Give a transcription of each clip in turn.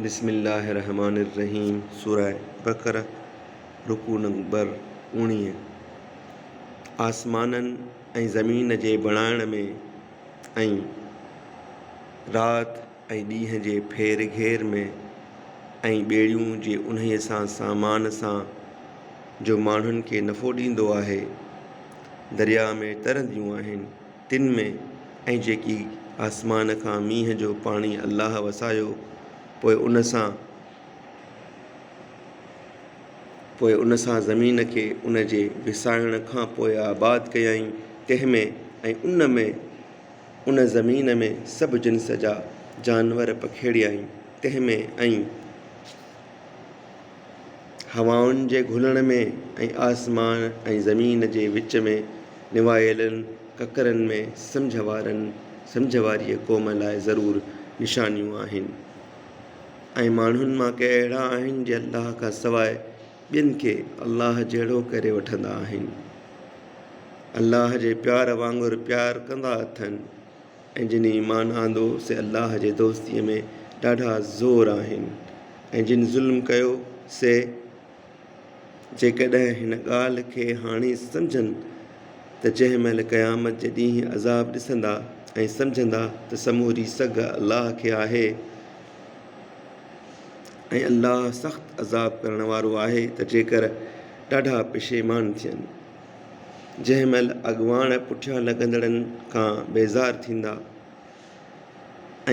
بسم الله الرحمٰن الرحيم سوره بقره رڪوع نمبر 19 آسمانن ۽ زمين جي بڻائڻ ۾ ۽ رات ۽ ڏينهن جي ڦير گهير ۾ ۽ ٻيڙيون جي انهيء سان سامان سان جو ماڻهن کي نفعو ڏيندو آهي درياء ۾ ترنديون آهن. تن ۾، ۽ جيڪي آسمان کان مينهن جو پاڻي الله وسايو، پوء ان سان پوء ان سان زمين کي ان جي وسائڻ کان پوء آباد ڪيائين، تنهن ۾، ۽ ان ۾، ان زمين ۾، سڀ جنس جا جانور پکيڙيائين، تنهن ۾، ۽. هوائن جي گهلڻ ۾ ۽ آسمان ۽ زمين جي وچ ۾ نوايلن ڪڪرن ۾ سمجهه وارن سمجهه واريء قوم لاء ضرور نشانيون آهن. ۽ ماڻهن مان ڪي اهڙا آهن جي الله کان سواء ٻين کي الله جهڙو ڪري وٺندا آهن. الله جي پيار وانگر پيار ڪندا اٿن. ۽ جن ايمان آندو سي الله جي دوستيء ۾ ڏاڍا زور آهن ۽ جن ظلم ڪيو سي جيڪڏهن هن ڳالهه کي هاڻي سمجهن ته جنهن مهل قيامت جي ڏينهن عذاب ڏسندا ۽ سمجهندا ته سموري سگهه الله کي آهي ۽ الله سخت عذاب ڪرڻ وارو آهي ته جيڪر ڏاڍا پشيمان ٿين. جنهن مهل اڳواڻ پٺيان لڳندڙن کان بيزار ٿيندا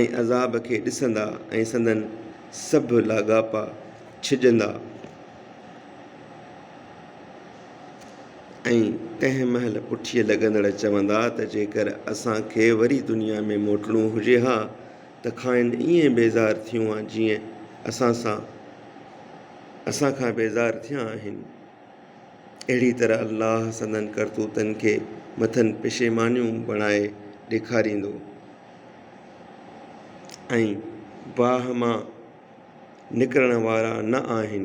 ۽ عذاب کي ڏسندا ۽ سندن سڀ لاڳاپا ڇڄندا ۽ تنهن مهل پٺيء لڳندڙ چوندا ته جيڪر اسان کي وري دنيا ۾ موٽڻو هجي ها ته کانئن ائين بيزار ٿيون ها جيئن اسان سان اسان کان بيزار ٿيا آهن. اهڙي طرح الله سندن ڪرتوتن کي مٿن پشيمانيون بڻائي ڏيکاريندو ۽ باهه مان نڪرڻ وارا نه آهن.